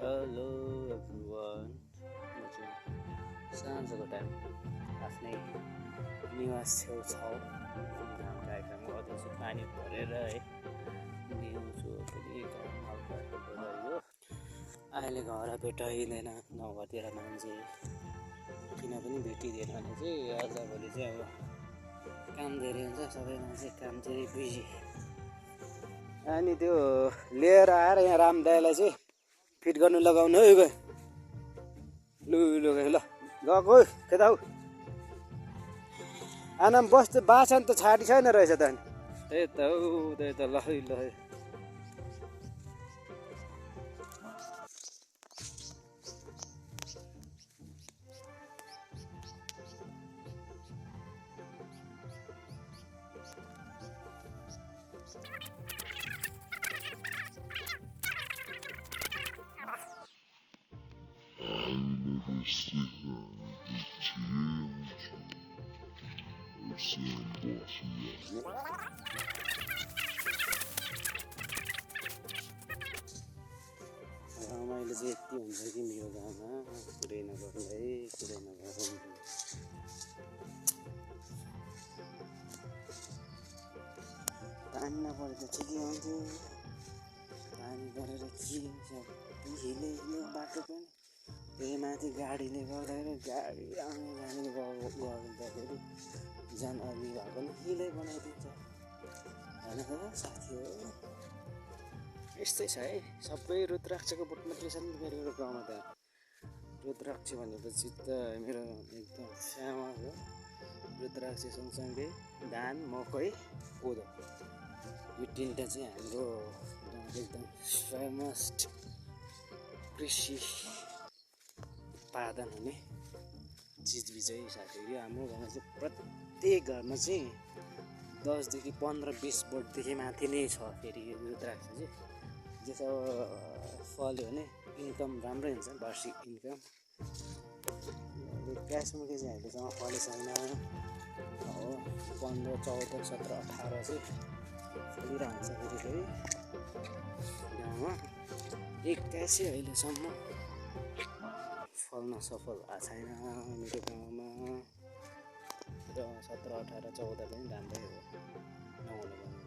Hello everyone, म चाहिँ साँझको टाइम आफ्नै निवास छेउछाउ घुमघाम कार्यक्रम गर्दैछु। पानी परेर है दिउँसो पनि काम हल्का गयो। अहिले घर भेटाइँदैन गाउँघरतिर मान्छे, किन पनि भेटिँदैन भने चाहिँ आजभोलि चाहिँ अब काम धेरै हुन्छ, सबै मान्छे कामतिर बिजी। अनि त्यो लिएर आएर यहाँ रामदाईलाई चाहिँ फिट गर्नु लगाउनु है। लु लु ल गएको केटा हौ, आनाम बस्छ बासन त छाडी छैन रहेछ त। त्यही त हौ, त्यही त ल ल रमाइलो चाहिँ यति हुन्छ कि मेरो गाउँमा कुरै नगरौँ है, कुरै नगरौँ। पानी नपरे त ठिकै हुन्थ्यो, पानी परेर के हुन्छ हिले बाटो पनि त्यही माथि गाडीले गर्दाखेरि गाडी आउने जाने गर्दाखेरि जान अघि भए पनि हिलै बनाइदिन्छ होइन त साथी हो। यस्तै छ है, सबै रुद्राक्षको बोट मात्रै छ नि मेरो गाउँमा त। रुद्राक्ष भनेपछि त मेरो एकदम फेमस हो। रुद्राक्ष सँगसँगै धान, मकै, कोदो, यो तिनवटा चाहिँ हाम्रो एकदम फेमस कृषि उत्पादन हुने चिजबिजै साथीहरू। हाम्रो घरमा चाहिँ प्रत्येक घरमा चाहिँ 10देखि 15-20 बोटदेखि माथि नै छ फेरि यो रुद्राक्ष चाहिँ। जस्तो फल्यो भने इन्कम राम्रै हुन्छ, वार्षिक इन्कम। क्यासमुखे चाहिँ अहिलेसम्म फलेको छैन हो। 15, 14, 17, 18 चाहिँ फलिरहन्छ फेरि गाउँमा। 81 अहिलेसम्म फल्न सफल भएको छैन मेरो गाउँमा। र 17, 18, 14 पनि राम्रै हो, नहुनु भन्दैन।